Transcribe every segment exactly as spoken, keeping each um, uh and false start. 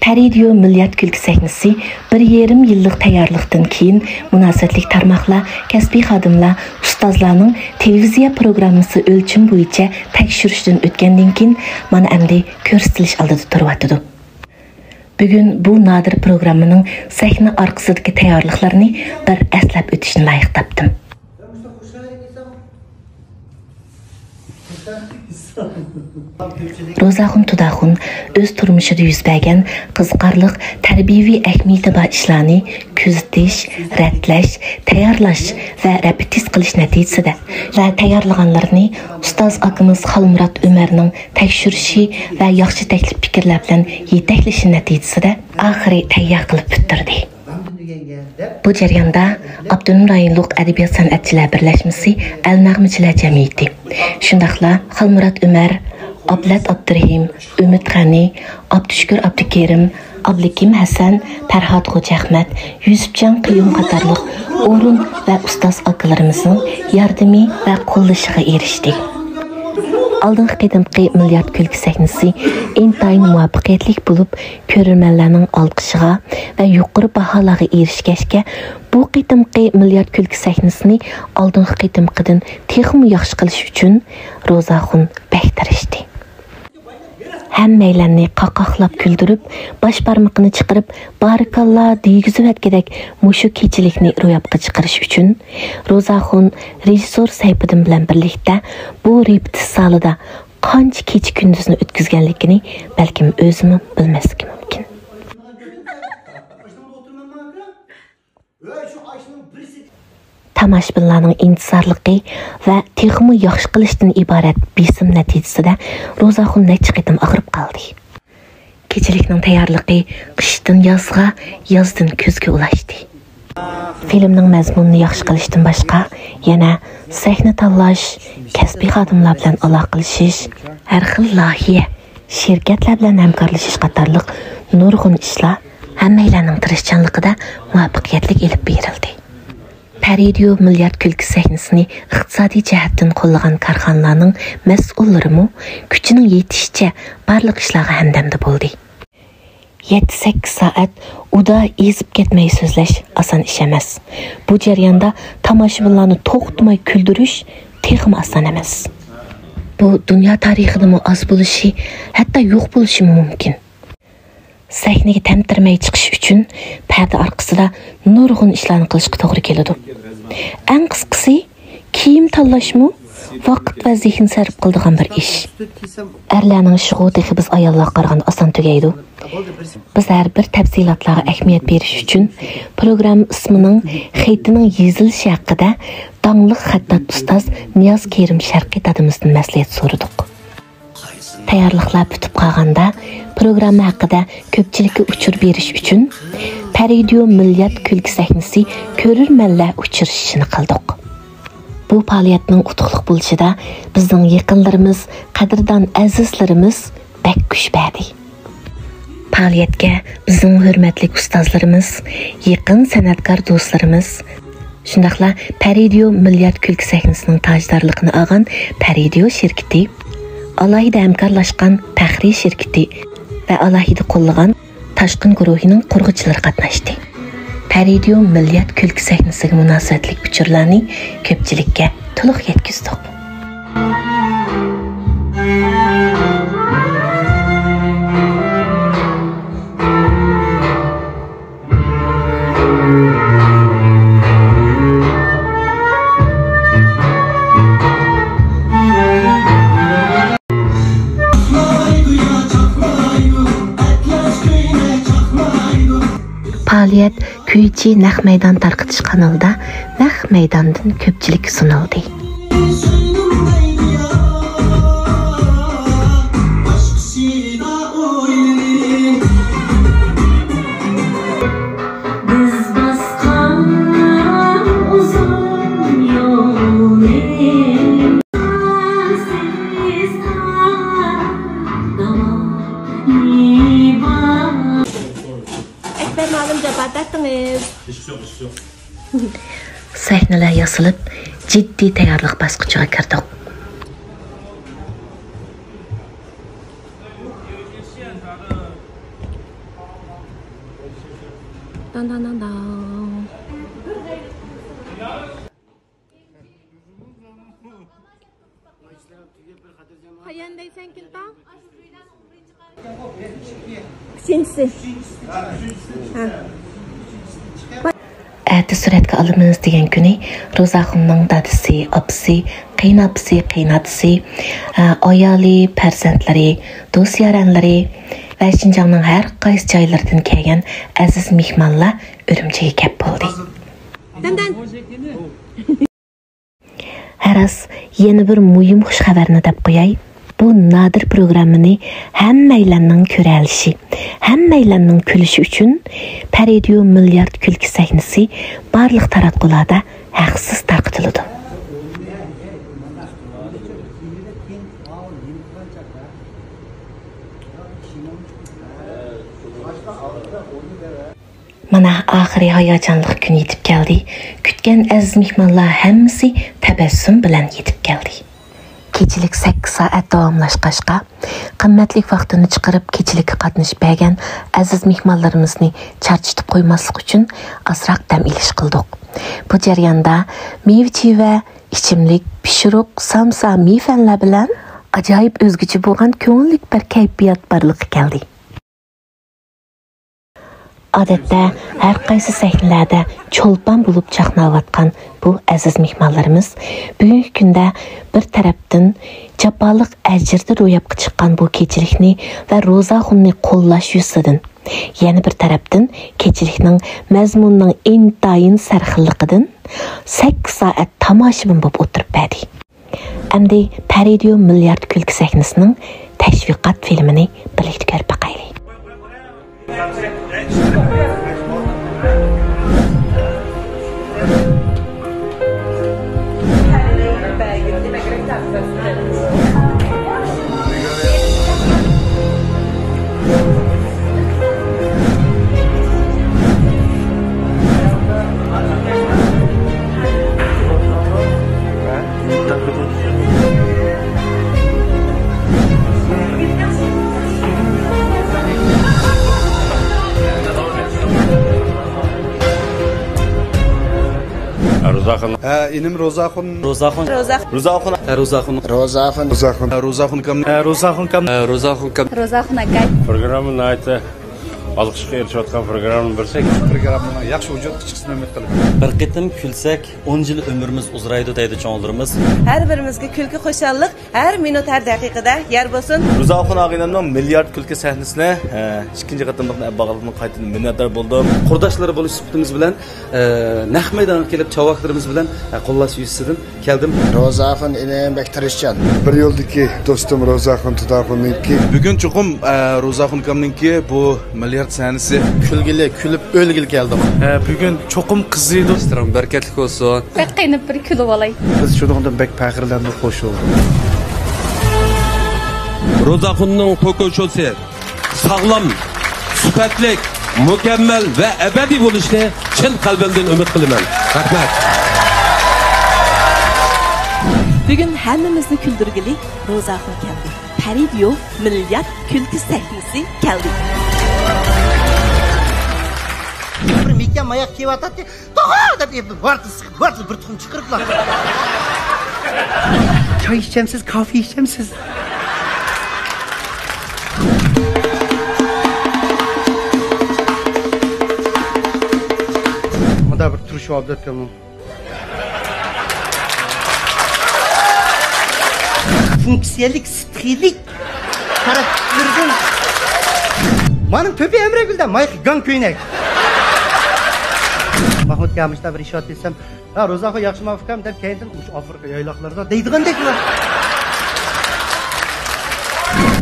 پەرىدىيو مىليارد كۈلكە سەھنىسى بىر يېرىم يىللىق تەييارلىقتىن كېيىن، مۇناسىۋەتلىك تارماقلار، كەسپىي خادىملار، ئۇستازلارنىڭ تېلېۋىزىيە پروگراممىسى ئۆلچىمى بويىچە تەكشۈرۈشتىن ئۆتكەندىن كېيىن، مانا ئەمدى كۆرسىتىلىش ئالدىدا تۇرۇۋاتىدۇ. بۈگۈن بۇ نادىر پروگراممىنىڭ سەھنە ئارقىسىدىكى تەييارلىقلىرىنى بىر ئەسلەپ ئۆتۈشنى لايىق تاپتىم. روزاخۇن تۇداخۇن ئۆز تۇرمۇشىدا يۈز بەرگەن قىزىقارلىق، تەربىيەۋى ئەھمىيىتى بار ئىشلارنى كۆزىتىش، رەتلەش، تەييارلاش ۋە رېپېتىس قىلىش نەتىجىسىدە ۋە تەييارلىغانلىرىنى ئۇستاز ئاكىمىز خالمۇرات ئۆمەرنىڭ تەكشۈرۈشى ۋە ياخشى تەكلىپ پىكىرلەر بىلەن يېتەكلىشى نەتىجىسىدە ئاخىرى تەييار قىلىپ پۈتتۈردى. بۇ جەرياندا ئاپتونوم رايونلۇق ئەدەبىيات سەنئەتچىلەر بىرلەشمىسى، ئەل نەغمىچىلەر جەمئىيىتى، شۇنداقلا خالمۇرات ئۆمەر، ئابلەت ئابدۇرېھىم، ئۈمىد غەنى، ئابدۇشۈكۈر ئابدۇكېرىم، ئابلىكىم ھەسەن، پەرھات خوجاھمەت، يۈسۈپجان قېيۇم قاتارلىق ئورۇن ۋە ئۇستاز ئاكىلىرىمىزنىڭ ياردىمى ۋە قوللىشىغا ئېرىشتى. ئالدىنقى قېتىمقى مىليارد كۈلكە سەھنىسى ئىنتايىن مۇۋەپپەقىيەتلىك بولۇپ، كۆرۈرمەنلەرنىڭ ئالقىشىغا ۋە يۇقىرى باھالارغا ئېرىشكەچكە، بۇ قېتىمقى مىليارد كۈلكە سەھنىسىنى ئالدىنقى قېتىمقىدىن تېخىمۇ ياخشى قىلىش ئۈچۈن روزاخۇن بەك تىرىشتى. ھەممەيلەننى قاقاقلاپ كۈلدۈرۈپ، باش بارمىقىنى چىقىرىپ، بارىكاللا دېگۈزۈۋەتكۈدەك مۇشۇ كېچىلىكنى روياپقا چىقىرىش ئۈچۈن، روزاخۇن رېژىسسور سەيپىدىن بىلەن بىرلىكتە بۇ رېپېتىس زالىدا قانچە كېچە-كۈندۈزنى ئۆتكۈزگەنلىكىنى بەلكىم ئۆزىمۇ بىلمەسلىكى مۇمكىن. تاماشىبىنلارنىڭ ئىنتىزارلىقى ۋە تېخىمۇ ياخشى قىلىشتىن ئىبارەت بېسىم نەتىجىسىدە روزاخۇن نەچچە قېتىم ئاغرىپ قالدى. كېچىلىكنىڭ تەييارلىقى قىشتىن يازغا، يازدىن كۈزگە ئۇلاشتى. فىلىمنىڭ مەزمۇنىنى ياخشى قىلىشتىن باشقا، يەنە سەھنە تاللاش، كەسپىي خادىملار بىلەن ئالاقىلىشىش، ھەر خىل لايىھە، شىركەتلەر بىلەن ھەمكارلىشىش قاتارلىق نۇرغۇن ئىشلار ھەممەيلەننىڭ تىرىشچانلىقىدا مۇۋەپپەقىيەتلىك ئېلىپ بېرىلدى. پەرىدىيو مىليارد كۈلكە سەھنىسىنى ئىقتىسادىي جەھەتتىن قوللىغان كارخانىلارنىڭ مەسئۇللىرىمۇ كۈچىنىڭ يېتىشىچە بارلىق ئىشلارغا ھەمدەمدە بولدى. يەتتە-سەككىز سائەت ئۇدا ئېزىپ كەتمەي سۆزلەش ئاسان ئىش ئەمەس. بۇ جەرياندا تاماشىبىنلارنى توختىماي كۈلدۈرۈش تېخىمۇ ئاسان ئەمەس. بۇ دۇنيا تارىخىدىمۇ ئاز بولۇشى، ھەتتا يوق بولۇشىمۇ مۇمكىن. سەھنىگە تەمتىرىمەي چىقىش ئۈچۈن پەردە ئارقىسىدا نۇرغۇن ئىشلارنى قىلىشقا توغرا كېلىدۇ. ئەڭ قىسقىسى، كىيىم تاللاشمۇ ۋاقىت ۋە زېھىن سەرپ قىلىدىغان بىر ئىش. ئەرلەرنىڭ ئىشىغۇ تېخى بىز ئاياللارغا قارىغاندا ئاسان تۈگەيدۇ. بىز ھەر بىر تەپسىلاتلارغا ئەھمىيەت بېرىش ئۈچۈن، پروگرامما ئىسمىنىڭ خېتىنىڭ يېزىلىشى ھەققىدە داڭلىق خەتتات ئۇستاز نىياز كېرىم شەرقىي دادىمىزدىن مەسلىھەت سورىدۇق. تەييارلىقلار پۈتۈپ قالغاندا، پروگرامما ھەققىدە كۆپچىلىككە ئۇچۇر بېرىش ئۈچۈن، پەرىدىيو مىليارد كۈلكە سەھنىسى كۆرۈرمەنلەر ئۇچرىشىشىنى قىلدۇق. بۇ پائالىيەتنىڭ ئۇتۇقلۇق بولۇشىدا بىزنىڭ يېقىنلىرىمىز، قەدىردان ئەزىزلىرىمىز بەك كۈچ بەردى. پائالىيەتكە بىزنىڭ ھۆرمەتلىك ئۇستازلىرىمىز، يېقىن سەنئەتكار دوستلىرىمىز، شۇنداقلا پەرىدىيو مىليارد كۈلكە سەھنىسىنىڭ تاجدارلىقىنى ئالغان پەرىدىيو شىركىتى، ئالاھىدە ھەمكارلاشقان پەخرىي شىركىتى ۋە ئالاھىدە قوللىغان تاشقىن گۇرۇھىنىڭ قۇرغۇچىلىرى قاتناشتى. پەرىدىيو مىليارد كۈلكە سەھنىسىگە مۇناسىۋەتلىك ئۇچۇرلارنى كۆپچىلىككە تولۇق يەتكۈزدۇق. پائالىيەت كۈيچى نەق مەيدان تارقىتىش قانىلىدا نەق مەيداندىن كۆپچىلىككە سۇنۇلدى. بىز باسقان ئۇزۇن يولنى سىز داۋامى بار. ئەكبەر مۇئەللىم جاپا تارتتىڭىز. سەھنىلەر ياسىلىپ، جىددىي تەييارلىق باسقۇچىغا كىردۇق. داڭ، داڭ، داڭ، داڭ. قايان دەيسەن، كىنتاڭ؟ ئۈچىنچىسى. ھە. ئەتە سۈرەتكە ئالىمىز دېگەن كۈنى روزاخۇننىڭ دادىسى، ئاپىسى، قېيىنئاپىسى، قېيىنئاتىسى، ئايالى، پەرزەنتلىرى، دوست-يارەنلىرى ۋە شىنجاڭنىڭ ھەر قايسى جايلىرىدىن كەلگەن ئەزىز مېھمانلار ئۈرۈمچىگە كەپ بولدى. دەندەن. ھە راست، يەنە بىر مۇھىم خۇش خەۋەرنى دەپ قوياي. بۇ نادىر پروگراممىنى ھەممەيلەننىڭ كۆرەلىشى، ھەممەيلەننىڭ كۈلۈشى ئۈچۈن پەرىدىيو مىليارد كۈلكە سەھنىسى بارلىق تاراتقۇلاردا ھەقسىز تارقىتىلىدۇ. مانا، ئاخىرى ھاياجانلىق كۈن يېتىپ كەلدى. كۈتكەن ئەزىز مېھمانلار ھەممىسى تەبەسسۇم بىلەن يېتىپ كەلدى. كېچىلىك سەككىز سائەت داۋاملاشقاچقا، قىممەتلىك ۋاقتىنى چىقىرىپ كېچىلىككە قاتنىشىپ بەرگەن ئەزىز مېھمانلىرىمىزنى چارچىتىپ قويماسلىق ئۈچۈن ئازراق دەم ئېلىش قىلدۇق. بۇ جەرياندا مېۋە-چېۋە، ئىچىملىك، پىشۇرۇق، سامسا، مېيىپەنلەر بىلەن ئاجايىپ ئۆزگىچە بولغان كۆڭۈللۈك بىر كەيپىيات بارلىققا كەلدى. ئادەتتە ھەر قايسى سەھنىلەردە چولپان بولۇپ چاقناۋاتقان بۇ ئەزىز مېھمانلىرىمىز بۈگۈنكى كۈندە بىر تەرەپتىن جاپالىق ئەجىردە روياپقا چىققان بۇ كېچىلىكنى ۋە روزاخۇننى قوللاش يۈزىسىدىن، يەنە بىر تەرەپتىن كېچىلىكنىڭ مەزمۇنىنىڭ ئىنتايىن سەرخىللىقىدىن سەككىز سائەت تاماشىبىن بولۇپ ئولتۇرۇپ بەردى. ئەمدى پەرىدىيو مىليارد كۈلكە سەھنىسىنىڭ تەشۋىقات فىلىمىنى بىرلىكتە كۆرۈپ باقايلى. روزاخۇن. ھە، ئىنىم روزاخۇن. روزاخۇن. روزاخۇن. روزاخۇن. ھە، روزاخۇن. روزاخۇن. روزاخۇن. ھە، روزاخۇن كام. ھە، روزاخۇن كام. روزاخۇن ئاكاي. پروگرامما ناھايىتى ئالقىشقا ئېرىشىۋاتقان پروگراممىنىڭ بىرسى. پروگراممىنىڭ ياخشى ۋۇجۇدقا چىقىشىنى ئۈمىد قىلىمەن. بىر قېتىم كۈلسەك، ئون يىل ئۆمرىمىز ئۇزىرايدۇ دەيدۇ چوڭلىرىمىز. ھەر بىرىمىزگە كۈلكە، خۇشاللىق ھەر مىنۇت، ھەر دەقىقىدە يار بولسۇن. روزاخۇن ئاغىنەمنىڭ مىليارد كۈلكە سەھنىسىنى، ئە، ئىككىنچى قېتىملىقنى ئەپ باغلىغىنىدىن قايتىدىن مىننەتدار بولدۇم. قۇرداشلىرى بولۇش سۈپىتىمىز بىلەن، ئە، نەق مەيدانغا كېلىپ چاۋاكلىرىمىز بىلەن، ئە، قوللاش يۈزىسىدىن كەلدىم. روزاخۇن ئىنىم بەك تىرىشچان. بىر يولدىكى دوستۇم روزاخۇن تۇداخۇننىڭكى. بۈگۈن چوقۇم، ئە، روزاخۇن ئاكامنىڭكى بۇ مىليارد سەھنىسى. كۈلگىلى، كۈلۈپ ئۆلگىلى كەلدۇق. ھە، بۈگۈن چوقۇم قىزىيدۇ. ئىشلىرىڭ بەرىكەتلىك بولسۇن. بەك قىينىپ بىر كۈلۈۋالاي. بىز شۇنىڭدىن بەك پەخىرلەندۇق، خوش بولدۇق. روزاخۇننىڭ توكو شوسى ساغلام، سۈپەتلىك، مۇكەممەل ۋە ئەبەدىي بولۇشىنى چىن قەلبىمدىن ئۈمىد قىلىمەن. رەھمەت. بۈگۈن ھەممىمىزنى كۈلدۈرگىلى روزاخۇن كەلدى. پەرىدىيو مىليارد كۈلكە سەھنىسى كەلدى. بىر مېكىياژ ماياق كىيىۋاتاتتى. توغا دەپ ئېپىپ ۋارتىل سىقىپ، ۋارتىل بىر تۇخۇم چىقىرىپلا. چاي ئىچەمسىز، كافې ئىچەمسىز؟ مۇندا بىر تۇرۇش ئابدەتكەنمۇ. فۇنكسىيەلىك، ستىلىك. قارا، بىردىن. مانىڭ تۆپى ئەمرەگۈلدە، مايقى گاڭ كۆينەك. ماھمۇت كامىشتا بىر ئىش ئات دېسەم، ھە، روزاخۇن ياخشىمۇ ئۇكام دەپ كەينىدىن مۇشۇ ئافرىقا يايلاقلىرىدا دەيدىغاندەكلا.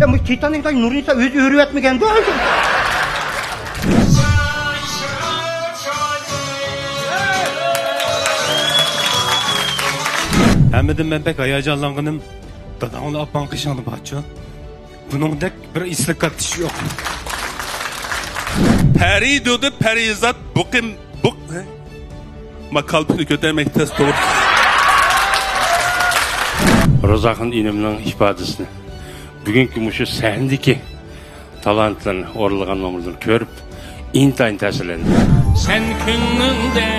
يا، بۇ تىتانىكتا نۇرنىسا ئۆزى ئۆرۈۋەتمىگەندۇ؟ ھەممىدىن مەن بەك ھاياجانلانغىنىم، داداڭنى ئاپاڭ قېشىڭدا بارچۇ. بۇنىڭدەك بىر ئېسىل كاتتىشى يوق. پەرى دېدى، پەرىزات، بۇقىم، بۇق، ھە؟ ما كالپۇكنى كۆتەرمەك تەس، توغرا. روزاخان ئىنىمنىڭ ئىپادىسىنى، بۈگۈنكى مۇشۇ سەھنىدىكى تالانتلىرىنى، ئورۇنلىغان نومۇرلىرىنى كۆرۈپ، ئىنتايىن تەسىرلەندىم. سەن كۆڭلۈڭدە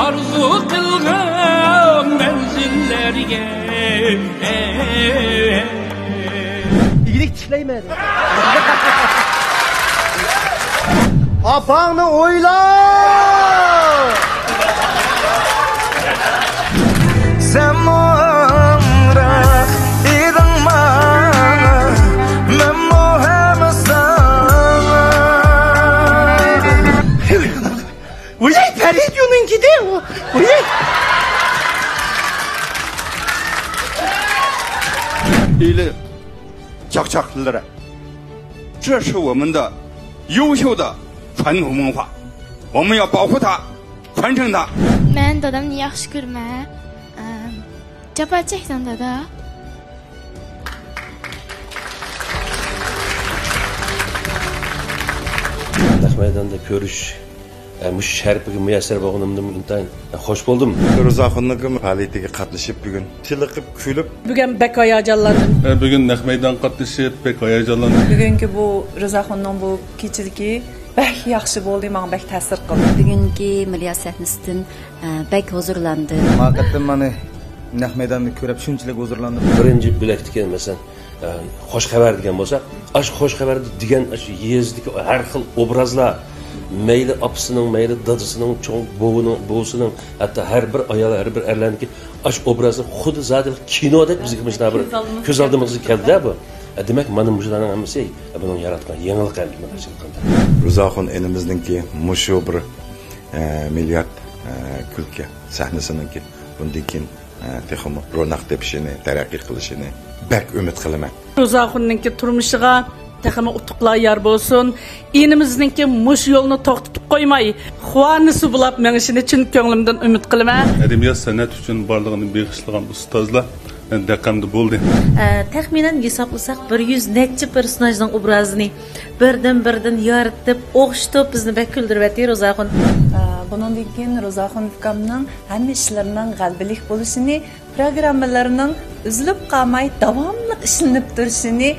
ئارزۇ قىلغان مەنزىللەرگە. ئىگىلىك تىكلەيمەن. ئاپاڭنى ئويلا! سەنمۇ ئامراق ئىدىڭ ماڭا، مەنمۇ ھەم ساڭا. ۋاي، پەرىدۇنىڭكىدى ئۇ. ۋاي. 一个 چاقچاقلىرى. 这是我们的优秀的传统文化，我们要保护它，传承它。 مەن دادامنى ياخشى كۆرىمەن. ئەم، جاپا چەكتىڭ، دادا. نەق مەيداندا كۆرۈش ئە، مۇشۇ شەرىپىگە مۇيەسسەر بولغىنىمدىن ئىنتايىن خوش بولدۇم. روزاخۇننىڭ پائالىيىتىگە قاتنىشىپ، بۈگۈن چېلىقىپ، كۈلۈپ. بۈگۈن بەك ھاياجانلاندىم. ئە، بۈگۈن نەق مەيدانغا قاتنىشىپ، بەك ھاياجانلاندىم. بۈگۈنكى بۇ روزاخۇننىڭ بۇ كېچىلىكى بەك ياخشى بولدى، ماڭا بەك تەسىر قىلدى. بۈگۈنكى مىللىيات سەھنىسىدىن، ئە، بەك ھۇزۇرلاندىم. ھەقىقەتەن مانا نەق مەيداننى كۆرۈپ شۇنچىلىك ھۇزۇرلاندىم. بىرىنچى بۆلەكتىكى، مەسىلەن، ئە، خوش خەۋەر دېگەن بولسا، ئاشۇ خوش خەۋەر دېگەن ئاشۇ يېزىدىكى ھەر خىل ئوبرازلار، مەيلى ئاپىسىنىڭ، مەيلى دادىسىنىڭ، چوڭ بوۋىنىڭ، بوۋىسىنىڭ، ھەتتا ھەر بىر ئايال، ھەر بىر ئەرلەرنىڭكى ئاشۇ ئوبرازى خۇددى زادى كىنودەك بىزگە مۇشۇنداق بىر كۆز ئالدىمىزغا كۆز ئالدىمىزغا كەلدى. كەلدى-دە بۇ. ئە، دېمەك، مانا مۇشۇلارنىڭ ھەممىسى، ئە، بۇنىڭ ياراتقان يېڭىلىقى ھەم. روزاخۇن ئىنىمىزنىڭكى مۇشۇ بىر، ئە، مىللىيات، ئە، كۈلكە سەھنىسىنىڭكى بۇندىن كېيىن ئە، تېخىمۇ روناق تېپىشىنى، تەرەققىي قىلىشىنى بەك ئۈمىد قىلىمەن. روزاخۇننىڭكى تۇرمۇشىغا تېخىمۇ ئۇتۇقلار يار بولسۇن. ئىنىمىزنىڭكى مۇشۇ يولنى توختىتىپ قويماي، قۇۋانچ سۇ بۇلاپ مېڭىشىنى چىن كۆڭلۈمدىن ئۈمىد قىلىمەن. ئەدەبىيات سەنئەت ئۈچۈن بارلىقىنى بېغىشلىغان ئۇستازلار دەقەمدە بولدى. ئە، تەخمىنەن ھېسابلىساق، بىر يۈز نەچچە پېرسوناژنىڭ ئوبرازىنى بىردىن-بىردىن يارىتىپ، ئوخشىتىپ، بىزنى بەك كۈلدۈرۈۋەتتى روزاخۇن. ئە، بۇنىڭدىن كېيىن روزاخۇن ئۇكامنىڭ ھەممە ئىشلىرىنىڭ غەلىبىلىك بولۇشىنى، پروگراممىلىرىنىڭ ئۈزۈلۈپ قالماي داۋاملىق ئىشلىنىپ تۇرۇشىنى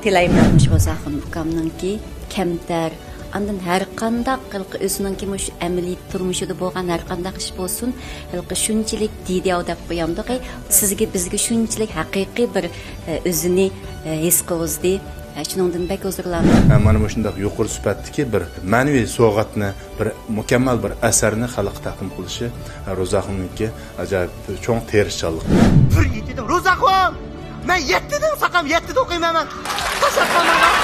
تىلەيمەن. مۇشۇ روزاخۇن ئۇكامنىڭكى كەمتەر، ئاندىن ھەر قانداق ھېلىقى ئۆزىنىڭكى مۇشۇ ئەمەلىي تۇرمۇشىدا بولغان ھەر قانداق ئىش بولسۇن، ھېلىقى شۇنچىلىك دېدىياۋ دەپ قويامدۇق، سىزگە، بىزگە شۇنچىلىك ھەقىقىي بىر، ئە، ئۆزىنى، ئە، ھېس قىلغۇزدى. ئە، شۇنىڭدىن بەك ھۇزۇرلاندىم. ئە، مانا مۇشۇنداق يۇقىرى سۈپەتتىكى بىر مەنىۋى سوۋغاتنى، بىر مۇكەممەل بىر ئەسەرنى خەلققە تەقدىم قىلىشى، ئە، روزاخۇننىڭكى ئاجايىپ چوڭ تىرىشچانلىقى. بىر يېتىدىم، روزاخۇن! مەن يەتتىدىم، ساقام يەتتىدە ئوقۇيمەن مەن. تاشلاپ قالماڭلار.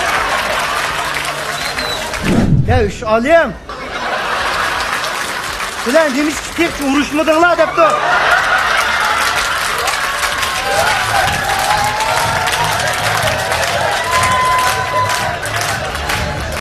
يا ئۈچ ئالىم! سىلەر نېمىشقا تېخىچە ئۇرۇشمىدىڭلار دەپتۇ.